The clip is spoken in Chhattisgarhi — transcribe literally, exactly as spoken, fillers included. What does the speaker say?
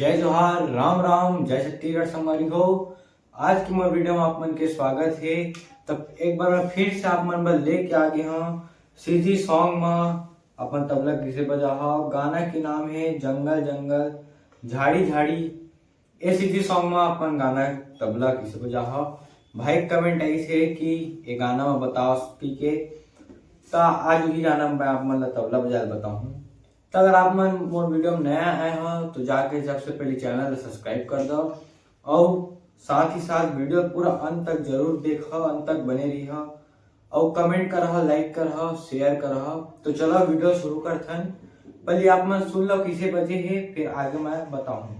जय जोहार, राम राम, जय छत्तीसगढ़ संगवारी हो। आज की मोर वीडियो में आप मन के स्वागत हे। तब एक बार मैं फिर से आप मन बर लेके आ गे हूँ सीजी सॉन्ग में अपन तबला किसे बजा हो। गाना के नाम है जंगल जंगल झाड़ी झाड़ी। ए सीजी सॉन्ग में अपन गाना तबला किसे बजा हो। भाई कमेंट आई थे कि ये गाना में बताओ पी के, तो आज वही गाना मैं आप मन ला तबला बजाए बताऊँ। तो अगर आप मन मोर वीडियो में नया आए हो तो जाके सबसे पहले चैनल सब्सक्राइब कर दो और साथ ही साथ वीडियो पूरा अंत तक जरूर देखो, अंत तक बने रहो और कमेंट करहो, लाइक करहो, शेयर करहो। तो चलो वीडियो शुरू करथन। पहले आप मन सुन लो किसे बजे हे, फिर आगे मैं बताऊँ।